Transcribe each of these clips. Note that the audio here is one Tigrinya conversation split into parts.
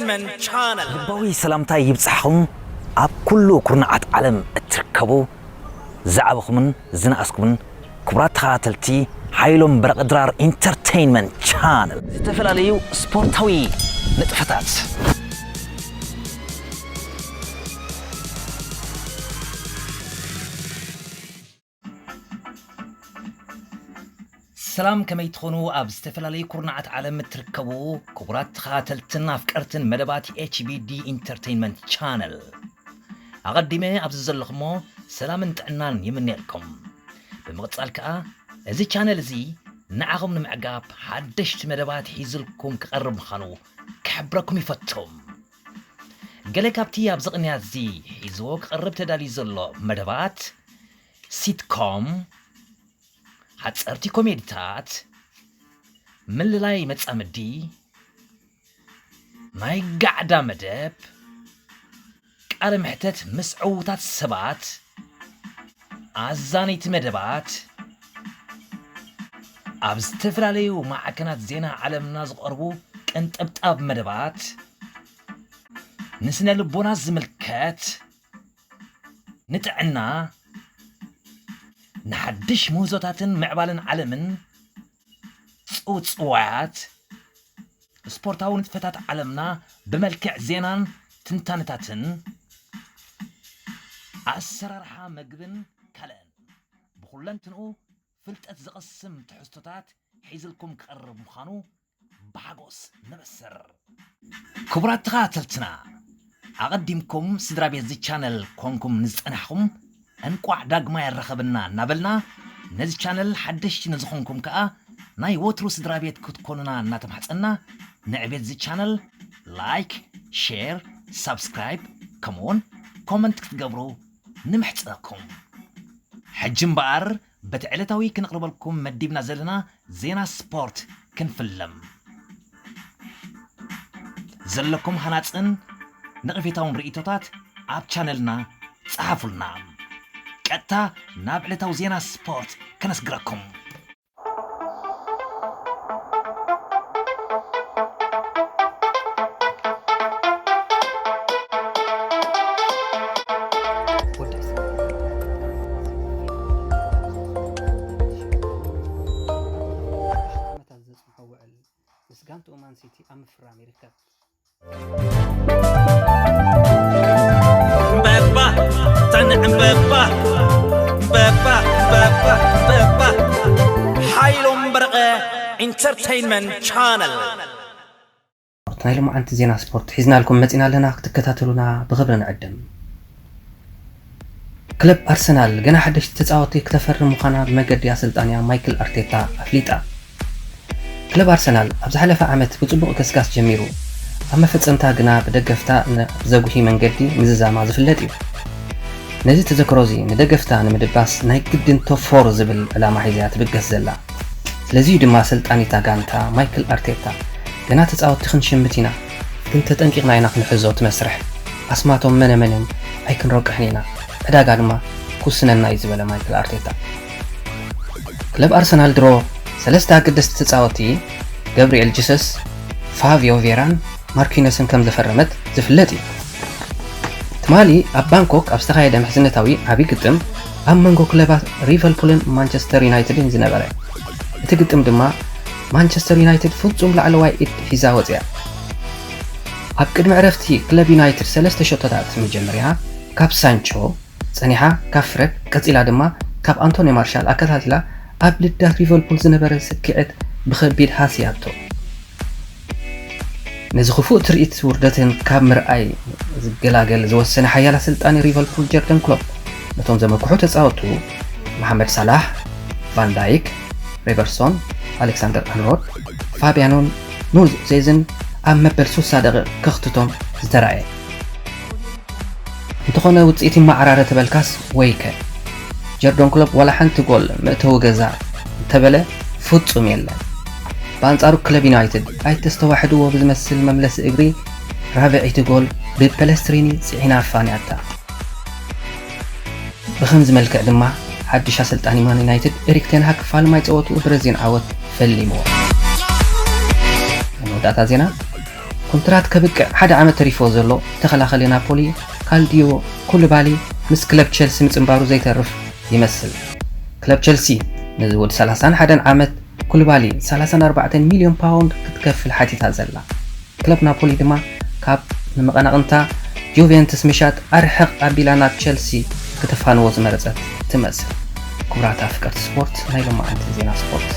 Entertainment Channel. ልባዊ ሰላምታይ ይብጻሕኹም። ኣብ ኩሉ ኩርናዓት ዓለም እትርከቡ ዝዓበኹምን ዝነኣስኩምን ክቡራት ተኸታተልቲ ሓይሎም በረቐ ድራር ኢንተርቴይንመንት ቻነል፣ ዝተፈላለዩ ስፖርታዊ ንጥፈታት። ሰላም፣ ከመይ ትኾኑ? ኣብ ዝተፈላለዩ ኩርናዓት ዓለም እትርከቡ ክቡራት ተኸታተልትን ኣፍቀርትን መደባት ኤች ቢ ዲ ኢንተርቴይንመንት ቻነል፣ ኣቐዲመ ኣብዚ ዘለኹሞ ሰላምን ጥዕናን ይምነየልኩም። ብምቕጻል ከኣ፣ እዚ ቻነል እዚ ንዓኹም ንምዕጋብ ሓደሽቲ መደባት ሒዝልኩም ክቐርብ ምዃኑ ክሕብረኩም ይፈቱ። ገለ ካብቲ ኣብዚ ቅንያት እዚ ሒዝዎ ክቐርብ ተዳልዩ ዘሎ መደባት፣ ሲትኮም፣ ሓጸርቲ ኮሜዲታት፣ ምልላይ መጻምዲ፣ ናይ ጋዕዳ መደብ፣ ቃለ መሕተት ምስ ዕዉታት ሰባት፣ ኣዛነይቲ መደባት፣ ኣብ ዝተፈላለዩ ማዕከናት ዜና ዓለምና ዝቐርቡ ቅንጥብጣብ መደባት፣ ንስነ ልቦና ዝምልከት፣ ንጥዕና፣ ንሓድሽ ምህዞታትን ምዕባለን ዓለምን፣ ጽውጽዋያት፣ ስፖርታዊ ንጥፈታት ዓለምና ብመልክዕ ዜናን ትንታነታትን፣ ኣሰራርሓ መግብን ካልእን፣ ብኹለንትንኡ ፍልጠት ዘቕስም ትሕዝቶታት ሒዝልኩም ክቐርብ ምዃኑ ብሓጎስ ነበስር። ክቡራት ተኸታተልትና፣ ኣቐዲምኩም ስድራ ቤት እዚ ቻነል ኮንኩም ንዝጸናሕኩም፣ እንቋዕ ዳግማይ ኣራኸበና እናበልና፣ ነዚ ቻነል ሓደሽቲ ንዝኾንኩም ከኣ ናይ ወትሩ ስድራ ቤት ክትኮኑና እናተማሕጸና፣ ንዕቤት እዚ ቻነል ላይክ፣ ሼር፣ ሳብስክራይብ፣ ከምኡውን ኮመንት ክትገብሩ ንምሕጸነኩም። ሕጂ እምበኣር፣ በቲ ዕለታዊ ክነቕርበልኩም መዲብና ዘለና ዜና ስፖርት ክንፍለም። ዘለኩም ሃናጽን ነቐፌታውን ርእይቶታት ኣብ ቻነልና ጸሓፉልና። ቀጥታ ናብ ዕለታዊ ዜና ስፖርት ከነስግረኩም። ዓመታት ዘጽንሖ ውዕል ምስ ጋንትኡ ማን ሲቲ ኣብ ምፍራም ይርከብ። እምበባ፣ ጸንዕ እምበባ፣ እምበባ፣ እምበባ፣ እምበባ። ሓይሎም በረቐ ኢንተርቴይንመንት ቻነል። ናይ ሎማዓንቲ ዜና ስፖርት ሒዝናልኩም መጺና ኣለና፣ ክትከታተሉና ብኽብሪ ንዕድም። ክለብ ኣርሰናል ገና ሓደሽቲ ተጻወትቲ ክተፈርም ምዃና ብመገዲ ኣሰልጣኒኣ ማይክል ኣርቴታ ኣፍሊጣ። ክለብ ኣርሰናል ኣብ ዝሓለፈ ዓመት ብጽቡቕ ገስጋስ ጀሚሩ፣ ኣብ መፈጸምታ ግና ብደገፍታ ን-፣ ብዘጉሂ መንገዲ ምዝዛማ ዝፍለጥ እዩ። ነዚ ተዘክሮ እዚ ንደገፍታ ንምድባስ ናይ ግድን ቶፕ ፎር ዝብል ዕላማ ሒዛ እያ ትብገስ ዘላ። ስለዚ እዩ ድማ ኣሰልጣኒ እታ ጋንታ ማይክል ኣርቴታ፣ "ገና ተጻወትቲ ክንሽምት ኢና፣ ግን ተጠንቂቕና ኢና ክንሕዞ እቲ መስርሕ። ኣስማቶም መነ መን እዮም ኣይክንረቅሕን ኢና፣ ዕዳጋ ድማ ክውስነና እዩ" ዝበለ ማይክል ኣርቴታ። ክለብ ኣርሰናል ድሮ ሰለስተ ኣገደስቲ ተጻወትቲ፣ ገብርኤል ጅሰስ፣ ፋቪዮ ቬራን ማርኪነስን ከም ዘፈረመት ዝፍለጥ እዩ። ትማሊ ኣብ ባንኮክ ኣብ ዝተኻየደ ምሕዝነታዊ ዓቢ ግጥም ኣብ መንጎ ክለባት ሊቨርፑልን ማንቸስተር ዩናይትድን ዝነበረ፣ እቲ ግጥም ድማ ማንቸስተር ዩናይትድ ፍጹም ላዕለዋይ ኢድ ሒዛ ወጽያ። ኣብ ቅድሚ ዕረፍቲ ክለብ ዩናይትድ ሰለስተ ሸቶታት ምስ ጀመረ፣ ካብ ሳንቾ ጸኒሓ፣ ካብ ፍረድ ቀጺላ ድማ ካብ ኣንቶኒ ማርሻል ኣከታቲላ ኣብ ልዳት ሊቨርፑል ዝነበረ ስክዔት ብኸቢድ ሃስያቶ። ነዚ ክፉእ ትርኢት ውርደትን ካብ ምርኣይ ዝገላገል ዝወሰነ ሓያል ኣሰልጣኒ ሊቨርፑል ጀርገን ክሎፕ፣ ነቶም ዘመክሑ ተጻወቱ መሓመድ ሳላሕ፣ ቫን ዳይክ፣ ሮበርትሶን፣ ኣሌክሳንደር ኣርኖልድ፣ ፋቢያኖን ኑኔዝን ኣብ መበል ሱሳ ደቂቕ ከኽትቶም ዝተራእየ። እንተኾነ ውጽኢት ይመዓራረ ተበልካስ ወይከ? ጀርገን ክሎፕ ዋላ ሓንቲ ጎል መእተዊ ገዛ እንተበለ ፍጹም የለን። ብኣንጻሩ ክለብ ዩናይትድ ኣይተስተዋሕድዎ ብዝመስል መምለሲ እግሪ ራብዐይቲ ጎል ብፐለስትሪኒ ጽዒና ኣፋንያታ። ብኸምዚ መልክዕ ድማ ሓድሽ ኣሰልጣኒ ማን ዩናይትድ ኤሪክ ቴን ሃግ ፋልማይ ጸወትኡ ብረዚን ዓወት ፈሊምዎ። መወዳእታ ዜና። ኮንትራት ከብቅዕ ሓደ ዓመት ተሪፎ ዘሎ ተኸላኸሊ ናፖሊ ካልዲዮ ኩሉባሊ ምስ ክለብ ቸልሲ ምጽንባሩ ዘይተርፍ ይመስል። ክለብ ቸልሲ ንዝውድ ሰላሳን ሓደን ዓመት ኩሉባሊ ሰላሳን ኣርባዕተን ሚልዮን ፓውንድ ክትከፍል ሓቲታ ዘላ። ክለብ ናፖሊ ድማ ካብ ንመቐናቕንታ ጁቬንትስ ምሻጥ ኣርሕቕ ኣቢላ ናብ ቸልሲ ክተፋንዎ ዝመረጸት ትመስል። ክቡራት ኣፍቀርቲ ስፖርት፣ ናይ ሎማዓንቲ ዜና ስፖርት።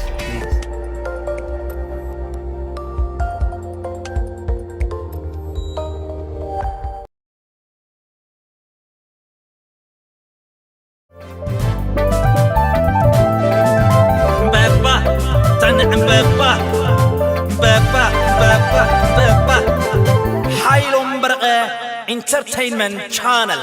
በባ ተንዕም በባ በባ በባ በባ ሓይሎም በርቐ ኢንተርቴይንመንት ቻነል።